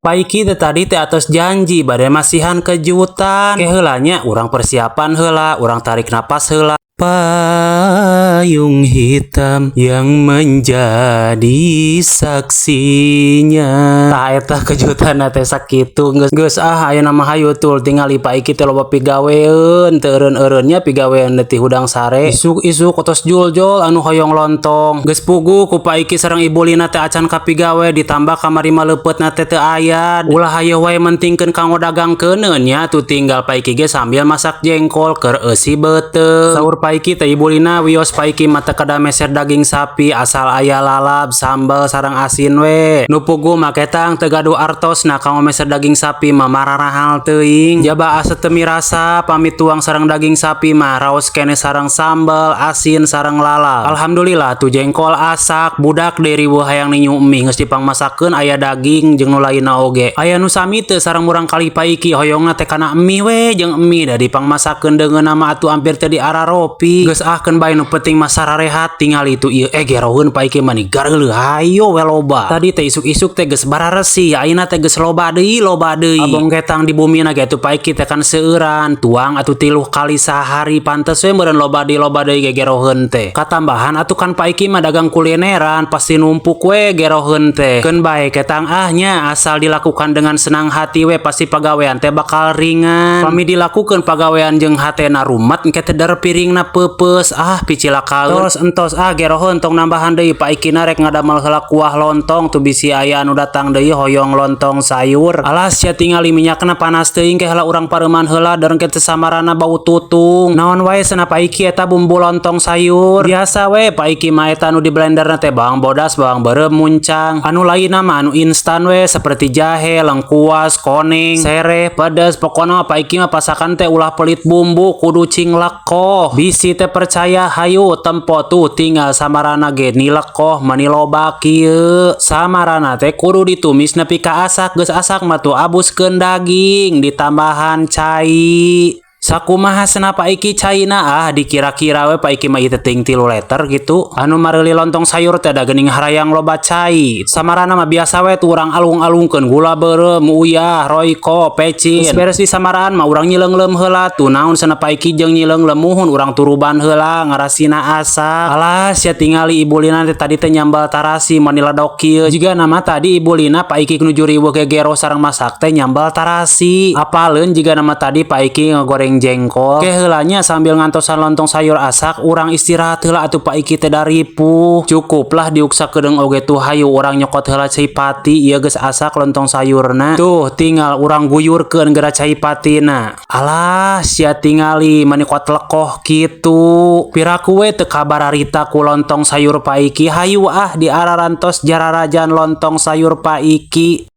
Pak Iki teh tadi teh atos janji bade masihan kejutan. Ke heula nya, urang persiapan heula, urang tarik napas heula. Payung hitam yang menjadi saksinya. Tah, eta kejutan teh sakitu. Geus geus ah, ayeuna mah hayu tul tingali Pak Iki teh loba pigaweun, teu eureun-eureun nya pigaweun ti hudang sare. Isuk-isuk otos juljol anu hoyong lontong. Geus puguh ku Pak Iki sareng Ibu Lina teh acan kapigawe, ditambah kamari mah leupeutna teh teu aya. Ulah hayoh wae, mentingkeun kanggo dagangkeuneun nya. Tuh, tinggal Pak Iki ge sambil masak jengkol keur eusi beuteung. Saur Pak Iki teh, Ibu Lina wios, Pak Iki mah teu kedah meser daging sapi, asal aya lalap, sambal sareng asin we. Nu puguh mah ketang teu gaduh artosna kanggo meser daging sapi mah, mararahal teuing. Jaba asa teu mirasa pami tuang sareng daging sapi mah, raos keneh sareng sambal, asin sareng lalap. Alhamdulillah tuh jengkol asak, budak deui riweuh hayang ninyu mie, geus dipangmasakeun aya daging jeung nu lainna oge. Aya nu sami teu sareng murang kali Pak Iki, hoyongna teh kana mie we jeung mie, da dipangmasakeun deungeunna mah atuh hampir teu diararopi. Geus ah, keun bae, nu penting mah sararehat. Tingali tuh ieu, geroheun Pak Iki mah nih gareuleuh, hayo we loba. Tadi teh isuk-isuk teh geus bararesih, ayeuna teh geus loba deui, loba deui. Abong ketang di bumina ge atuh Pak Iki teh kan seueuran, tuang atuh tilu kali sahari, pantes we meureun loba deui, loba deui gegeroheun teh. Katambahan atuh kan Pak Iki mah dagang kulineran, pasti numpuk we geroheun teh. Keun bae ketang ah nya, asal dilakukan dengan senang hati we, pasti pagawean teh bakal ringan. Pami dilakukeun pagawean jeung hatena rumet, engke teh der piringna peupeus, ah picilakaeun. Tos entos ah, geroheun, tong nambahan deui. Pak Iki rek ngadamel heula kuah lontong tuh, bisi aya anu datang deui hoyong lontong sayur. Alas sia, tingali minyakna panas teuing, ke heula urang pareuman heula, der engke teh samarana bau tutung. Naon wae cenah Pak Iki eta bumbu lontong sayur? Biasa we Pak Iki mah, eta anu di blenderna teh bawang bodas, bawang beureum, muncang. Anu lainna mah anu instan we, seperti jahe, lengkuas, koneng, sereh, pedes. Pokona mah Pak Iki mah pasakan teh ulah pelit bumbu, kudu cing lekoh. Bisi teu percaya, hayu tempo tuh, tinggal samarana ge nilekoh mani loba kieu. Samarana teh kudu ditumis nepi ka asak, geus asak mah tuh abuskeun daging ditambahan cai. Sakumaha cenah Pak Iki caina? Ah, dikira-kira we Pak Iki mah ieu teh ting 3 liter gitu. Anu mareuli lontong sayur teh da geuning harayang loba cai. Samarana mah biasa we tuh, urang alung-alungkeun gula beureum, uyah, Royco, pecin. Geus beres di samaraan mah urang nyileungleum heula tuh. Naon cenah Pak Iki jeung nyileungleum? Muhun, urang turuban heula ngarasina asak. Alah sia, tingali Ibu Lina teh tadi teh nyambal tarasi mani ledok kieu. Jiga nama tadi Ibu Lina Pak Iki nuju riweuh gegero sareng masak teh nyambal tarasi. Apaleun jiga nama tadi Pak Iki ngegoreng jengkol. Ke heula nya, sambil ngantosan lontong sayur asak, urang istirahat heula atuh, Pak Iki teh daripuh. Cukuplah diuksa kedeung oge tuh, hayu urang nyokot heula cai pati, ieu geus asak lontong sayurna. Tuh, tinggal urang guyurkeun geura cai patina. Alah sia, tingali mani kuat lekoh kitu. Piraku we teu kabararita ku lontong sayur Pak Iki. Hayu ah, diararantos jararajan lontong sayur Pak Iki.